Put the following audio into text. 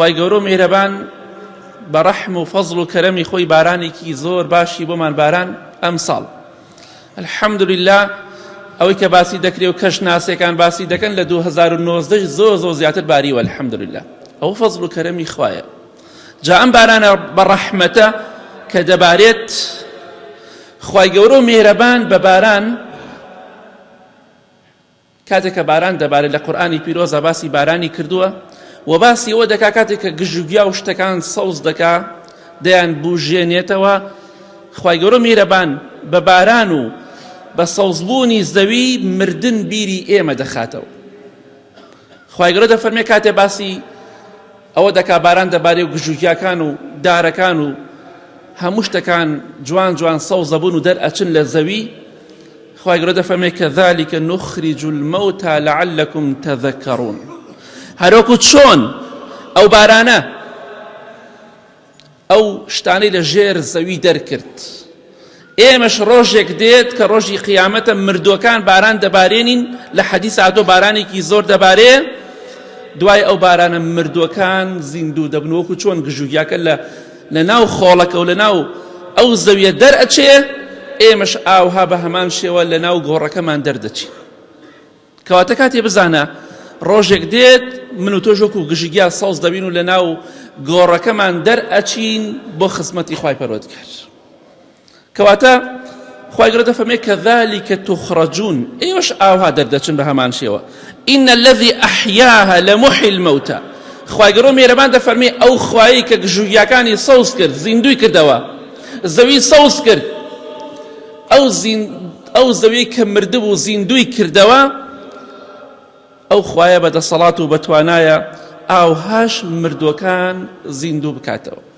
خوای گەورە و میهرەبان بە ڕەحم و فەزڵ و کەرەمی خۆی بارانێکی زۆر باشی بۆمان باران ئەمساڵ الحمدلله ئەوەی کە باسی دەکرێ و کەش ناسێکان باسی دەکەن لە 2019 زۆر زۆر زیاتر باریوە الحمدلله ئەو فەزڵ و کەرەمی خوایە جا ئەم بارانە بە ڕەحمەتە کە دەبارێت خوای گەورە و میهرەبان بە باران کاتێک کە باران دەبارێت لە قورئانی پیرۆزا باسی بارانی کردووە و باسی ئەوە دەکا کاتێک کە گژوگیا و شتەکان سەوز دەکا دەیان بوژێنێتەوە خوای گەورە میرەبان بە باران و بە سەوزبوونی زەوی مردن بیری ئێمە دەخاتەوە خوای گەورە دەفەرمێ کاتێ باسی ئەوە دەکا باران دەبارێ و گژوگیاکان و دارەکان و هەموو شتەکان جوان جوان سەوزەبوون و دەرئەچن لە زەوی خوای گەورە دەفەرمێ کذلک نخرج الموتى لعلكم تذکرون هەروەکو چۆن ئەو بارانە ئەو شتانەی لە ژێر زەوی دەرکرد ئێمەش ڕۆژێک دێت کە ڕۆژی قیامەتە مردووەکان باران دەبارێنین لە حەدیث هاتۆ بارانێکی زۆر دەبارێ دوای ئەو بارانە مردووەکان زیندوو دەبن وەکو چۆن گژوگیاکە لە لە ناو خۆڵەکە و لە ناو ئەو زەویە دەرئەچێ ئێمەش ئاوها بە هەمان شێوە لە ناو گۆڕەکەمان دەردەچین کەواتە کاتێ بزانە ڕۆژێک دێت من و تۆش وەکو گژگیا سەوز دەبین و لە ناو گۆڕەکەمان دەرئەچین بۆ خزمەتی خوای پەروەردگار کەواتە خوای گەورە دەفەرمێ کەذلک تخرجون ئێوەش ئاوها دەردەچن بە هەمان شێوە إن الذي أحياها لمحيي الموتى خوای گەورە میهرەبان دەفەرمێ ئەو خوایەی کە گژوگیاکانی سەوز کرد زیندووی کردەوە زەوی سەوز کرد ئەو زین ئەو زەوی کە مردبوو زیندووی کردەوە ئەو خوایە بە دەسەڵات و بە توانایە ئاوهاش مردووەکان زیندوو بکاتەوە.